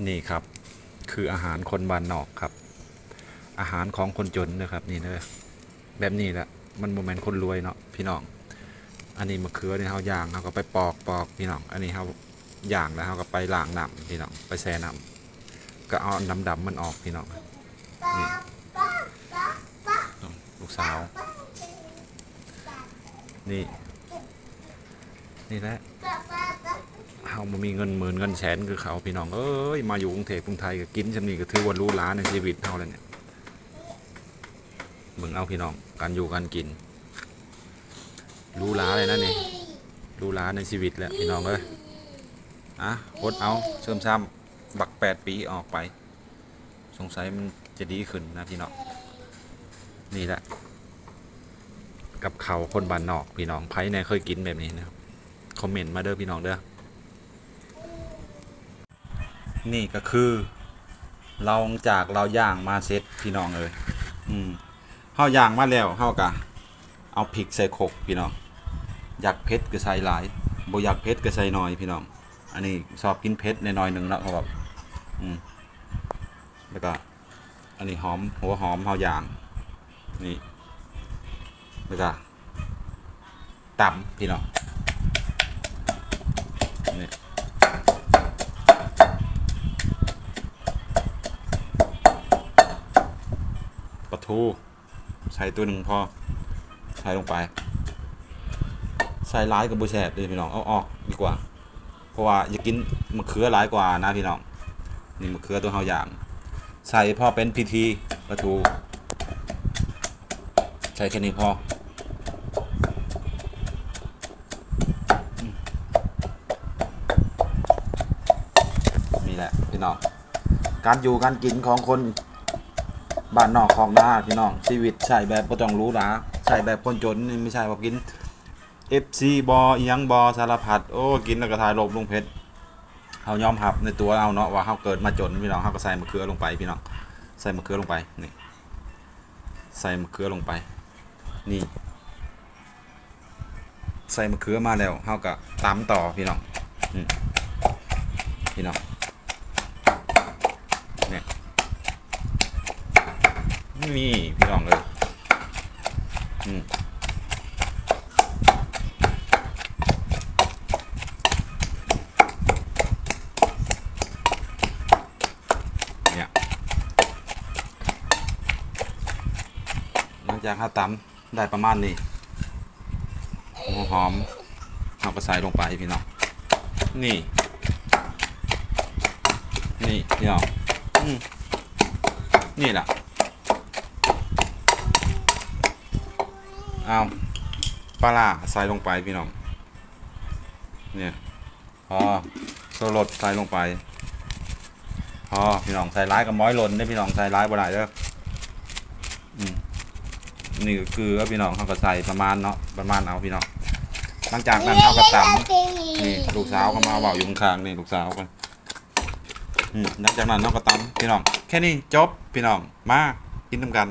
ນີ້ຄັບ ຄືອາຫານຄົນບ້ານນອກຄັບ ອາຫານຂອງຄົນຈົນເດີຄັບ ນີ້ເດີ ແບບນີ້ແຫຼະ ມັນບໍ່ແມ່ນຄົນລວຍເນາະພີ່ນ້ອງ. ອັນນີ້ມະເຂືອນີ້ເຮົາຢ່າງ ເຮົາກໍໄປປອກ ປອກພີ່ນ້ອງ ອັນນີ້ເຮົາ ຢ່າງແລ້ວເຮົາກໍໄປລ້າງນ້ຳພີ່ນ້ອງ ໄປແຊ່ນ້ຳ ກໍເອົາອັນດຳໆມັນອອກພີ່ນ້ອງ. ນີ້ ລູກສາວ ນີ້ ນີ້ແຫຼະ ເຮົາບໍ່ມີເງິນໝື່ນເງິນແສນຄືເຂົາພີ່ນ້ອງເອີຍ. ມາຢູ່ກຸງເທບກຸງໄທກໍກິນຊ່ຳນີ້ກໍຖືວ່າຫຼູຫຼາໃນຊີວິດເຮົາແລ້ວນີ້. ເບິ່ງເອົາພີ່ນ້ອງ ການຢູ່ການກິນ ຫຼູຫຼາເລີຍນະນີ້ ຫຼູຫຼາໃນຊີວິດແຫຼະພີ່ນ້ອງເອີຍ. ອະ ອົດເອົາ ເສີມຊ້ຳ ບັກແປດປີອອກໄປ ສົງໄສມັນຈະດີຂຶ້ນນະພີ່ນ້ອງ. ນີ້ແຫຼະ ກັບເຂົ້າຄົນບ້ານນອກພີ່ນ້ອງ ໃຜແດ່ເຄີຍກິນແບບນີ້ນະ ຄອມເມັນມາເດີພີ່ນ້ອງເດີ. ນີ້ກໍຄື ຫຼັງຈາກເຮົາຍ່າງມາເສັດພີ່ນ້ອງເອີຍ ອືມ ເຮົາຍ່າງມາແລ້ວ ເຮົາກໍເອົາພິກໃສ່ຄົກພີ່ນ້ອງ ຢາກເຜັດກໍໃສ່ຫຼາຍ ບໍ່ຢາກເຜັດກໍໃສ່ໜ້ອຍພີ່ນ້ອງ. ອັນນີ້ຊອບກິນເຜັດແດ່ໜ້ອຍໜຶ່ງເນາະ ເພາະວ່າ ອືມ ແລ້ວກໍ ອັນນີ້ຫອມ ຫົວຫອມເຮົາຍ່າງ ນີ້ ແລ້ວກໍ ຕຳພີ່ນ້ອງ ນີ້ ປາທູ ໃສ່ຕົວໜຶ່ງພໍ ໃສ່ລົງໄປ ໃສ່ຫຼາຍກໍບໍ່ແຊບເດ້ພີ່ນ້ອງ ເອົາອອກດີກວ່າ ເພາະວ່າຢາກກິນມະເຂືອຫຼາຍກວ່ານະພີ່ນ້ອງ. ນີ້ມະເຂືອຕົວເຮົາຢ່າງ ໃສ່ພໍເປັນພິທີ ປາທູ ໃສ່ແຄ່ນີ້ພໍ. ນີ້ແຫຼະພີ່ນ້ອງ ການຢູ່ການກິນຂອງຄົນບ້ານນອກຄອກນາພີ່ນ້ອງ ຊີວິດໃຊ້ແບບບໍ່ຕ້ອງຫຼູຫຼາ ໃຊ້ແບບຄົນຈົນນີ້ ມີໃຊ້ແບບກິນ ເອັຟຊີ ບໍ່ ອີ່ຫຍັງບໍ່ ສາລະພັດ ໂອ້ ກິນແລ້ວກໍຖ່າຍຮູບລົງເຟສ. ເຮົາຍອມຮັບໃນຕົວເຮົາເນາະ ວ່າເຮົາເກີດມາຈົນພີ່ນ້ອງ ເຮົາກໍໃສ່ມະເຂືອລົງໄປພີ່ນ້ອງ ໃສ່ມະເຂືອລົງໄປ ນີ້ ໃສ່ມະເຂືອລົງໄປ ນີ້ ໃສ່ມະເຂືອມາແລ້ວ ເຮົາກໍຕຳຕໍ່ພີ່ນ້ອງ ອືມ ພີ່ນ້ອງ ນີ້ ນີ້ພີ່ນ້ອງເອີຍ ອືມ ນີ້ ຫຼັງຈາກເຮົາຕຳ ໄດ້ປະມານນີ້ ຫົວຫອມເຮົາກໍໃສ່ລົງໄປພີ່ນ້ອງ ນີ້ ນີ້ພີ່ນ້ອງ ອືມ ນີ້ລະ ເອົາປາຮ້າໃສ່ລົງໄປພີ່ນ້ອງ ນີ້ ພໍ ຊູລົດໃສ່ລົງໄປ ພໍພີ່ນ້ອງ ໃສ່ຫຼາຍກໍໝອຍຫຼົ່ນເດ້ພີ່ນ້ອງ ໃສ່ຫຼາຍບໍ່ໄດ້ເດີ ອືມ ນີ້ກໍເກືອພີ່ນ້ອງ ເຮົາກໍໃສ່ປະມານເນາະ ປະມານເອົາພີ່ນ້ອງ ຫຼັງຈາກນັ້ນເຮົາກໍຕຳ ນີ້ລູກສາວກໍມາເວົ້າຢູ່ຂ້າງໆ ນີ້ລູກສາວກໍ ອືມ ຫຼັງຈາກນັ້ນເຮົາກໍຕຳພີ່ນ້ອງ ແຄ່ນີ້ຈົບພີ່ນ້ອງ ມາກິນນຳກັນ.